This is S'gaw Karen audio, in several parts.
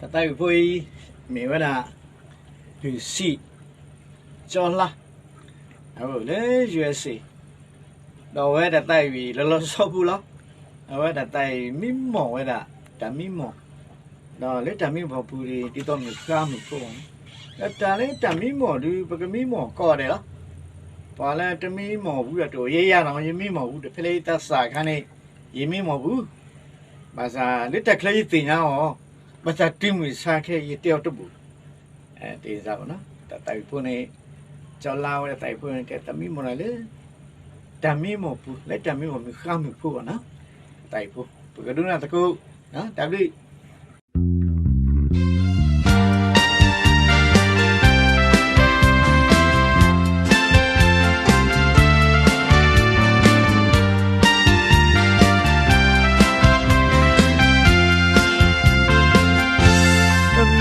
တၢ်သးဝံၣ်ဖိအံၤ မ့ၢ်ဝဲဒၣ် ဖုၣ်ဆံၣ် ကၠီလါ အအိၣ်လၢ ယူအ့စ့ၣ် ဒီးအဝဲတၢ်သးဝံၣ်လၢလီၤဆီပူၤလီၤ. အဝဲတၢ်သးဝံၣ်မံမီၢ်ဝဲဒၣ်တၢ်မံမီၢ်, ဒီးလၢတၢ်မံမီၢ်ပူၤန့ၣ် ဒ်သိးမုၢ်ဃါမုၢ်ဖိးန့ၣ်, ဒီးတၢ်လၢတၢ်မံမီၢ်ဒုး ပကမံမီၢ်ကိးဂၤဒဲးလီၤ. ပှၤလၢတမံမီၢ်ပူၤဒီးတအိၣ်ယဲယၤနီၤ, ယမံမီၢ်ပူၤဒီး ဖဲလၢယသးစၢ်အခါန့ၣ် ယမံမီၢ်ပူၤ, ဘၣ်ဆၣ်လၢတၢ်ချၢယသ့ၣ်ညါအီၤ, ဘၣ်ဆၣ်တုၤမုၢ်ဆါခဲအံၤ ယတဲအီၤတဘူၣ် တၢ်သးဝံၣ်ဖိန့ၣ်, ကၠီလါဝဲတၢ်သးဝံၣ်ဖိန့ၣ် တဲတၢ်မံမီၢ်န့ၣ်လၢ တၢ်မံမီၢ်ပူၤ လၢတၢ်မံမီၢ်မုၢ်ဃါမုၢ်ဖိးနီၤ, တၢ်သးဝံၣ်ဖိ ပကဒိကနၣ်သကိး, တၢ်ဘျုး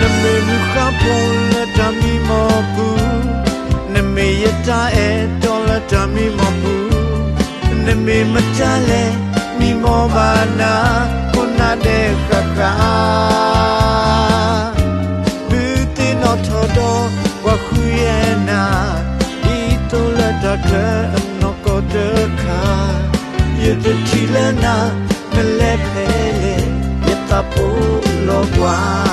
နမ့ၢ်မုၢ်ဃါဖိးလၢတၢ်မံမီၢ်ပူၤ, နမ့ၢ်ယတၢ်အဲၣ်တီလၢတၢ်မံမီၢ်ပူၤ, နမ့ၢ်မတၤလဲၣ် မံမီၢ်ဘၣ်နၤ ခိၣ်နၢ်ဒဲးဃၣ်ဃၣ် မုၢ်သ့ၣ်နီၣ်ထီၣ်ဒီး ပှၤဃုယဲၢ်နၤ, ဒ်သိးလၢတၢ်ချၢအနီၢ်ကီၢ်တခါ, ယတထံၣ်လၢနၤ နလဲၤဖဲလဲၣ် ယသးဖိလီၤပှၤ,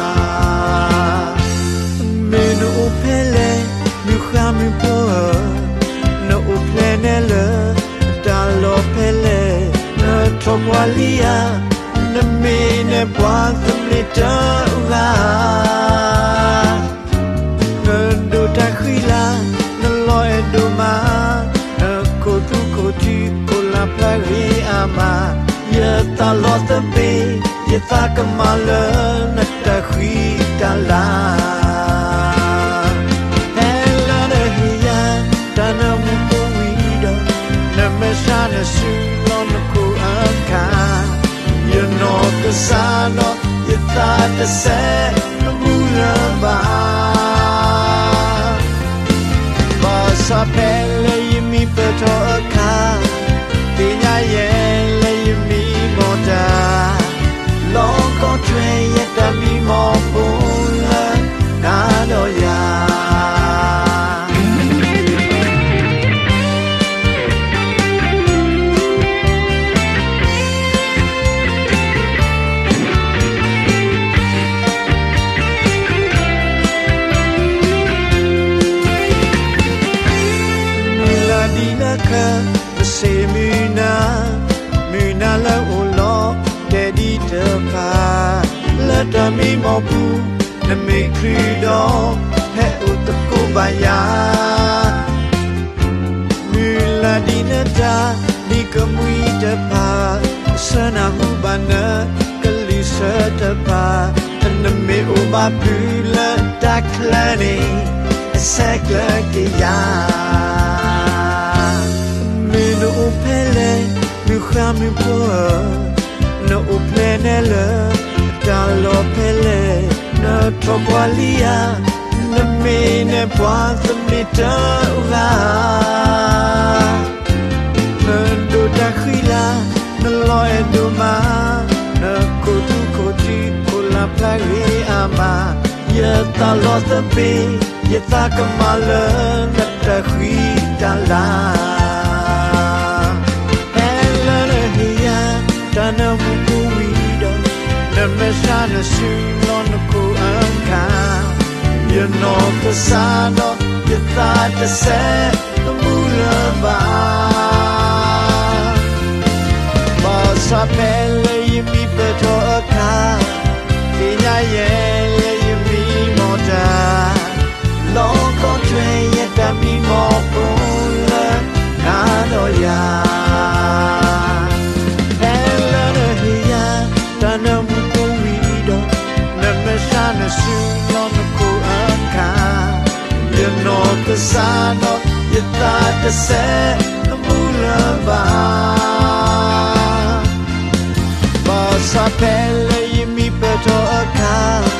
မ့ၢ်နအိၣ်ဖဲလဲၣ် မုၢ်ဃါမုၢ်ဖိးဧၢ, နအိၣ်ဖျဲၣ်နဲလၢ တၢ်လီၢ်ဖဲလဲၣ် နထီၣ်ပှၤလံဧါ, နမ့ၢ်နဲပှၤသဘျ့တဂၤ, နဒိးတၢ်ဃံလၤ နလီၤအဲၣ်ဒိၣ်မး, နခိၣ်သူခိၣ်ထံခိၣ်လၢ်ဖျါဂ့ၤအါမး, ယသးလီၤသဘ့ၣ် ယသးကမၣ်လၢနတၢ်ဃံတၢ်လၤ ဖဲလၢနဟ့ၣ်ယၤ တၢ်နၢမူပူၤဝံၤဒီး, နမဲာ်ဆှးနစုလီၤနခိၣ်အခါ, ယနီၢ်ကစၢ်ဒီး ယသးတစဲးတမူလၢၤဘၣ်. ဘၣ်ဆၣ်ဖဲလၢယမံပၢၢ်ထီၣ်အခါ, သ့ၣ်ညါယဲလၢယမံမီၢ်တၢ်, လီၤကီၢ်ထွဲယတၢ်မံမီၢ်ဖိးလၢနၤဒီးယၤ မုၢ်လၢ်ဒ်လၢခၢၣ် ပစ့းမုၢ်နၤ, မုၢ်နၤလၢအိၣ်လီၤတဲာ်ဒံးတဖၣ်, လၢတၢ်မံမီၢ်ပူၤ နမ့ၢ်ချုးဒီး ဟဲအိၣ်သကိးဘၣ်ယၤ မုၢ်လၢ်ဒ်နတၢ်နံၤကမှံတဖၣ်, ဆၢနၢ်ဟူဘၣ်နကလံၤဆၢတဖၣ်, နမ့ၢ်အိၣ်ဘၣ်ဖုးလၢတၢ်ချၢန့ၣ်, အဆဲးကျၢက့ၤယၤ မ့ၢ်နအိၣ်ဖဲလဲၣ် မုၢ်ဃါမုၢ်ဖိးဧၢ, နအိၣ်ဖျဲၣ်နဲလၢ တၢ်လီၢ်ဖဲလဲၣ် နထီၣ်ပှၤလံဧါ, နမ့ၢ်နဲပှၤသဘျ့တဂၤ နဒိးတၢ်ဃံလၤ နလီၤအဲၣ်ဒိၣ်မး, နခိၣ်သူခိၣ်ထံခိၣ်လၢ်ဖျါဂ့ၤအါမး, ယသးလီၤသဘ့ၣ် ယသးကမၣ်လၢနတၢ်ဃံတၢ်လၤ ဖဲလၢနဟ့ၣ်ယၤ တၢ်နၢမူပူၤဝံၤဒီး, နမဲာ်ဆှးနစုလီၤနခိၣ်အခါ, ယနီၢ်ကစၢ်ဒီး ယသးတစဲးတမူလၢၤဘၣ် ဘၣ်ဆၣ်ဖဲလၢယမံပၢၢ်ထီၣ်အခါ, သ့ၣ်ညါယဲလၢယမံမီၢ်တၢ်, လီၤကီၢ်ထွဲယတၢ်မံမီၢ်ဖိးလၢနၤဒီးယၤ ဖဲလၢနဟ့ၣ်ယၤ တၢ်နၢမူပူၤဝံၤဒီး, နမဲာ်ဆှးနစုလီၤနခိၣ်အခါ, ယနီၢ်ကစၢ်ဒီး ယသးတစဲးတမူလၢၤဘၣ် ဘၣ်ဆၣ်ဖဲလၢယမံပၢၢ်ထီၣ်အခါ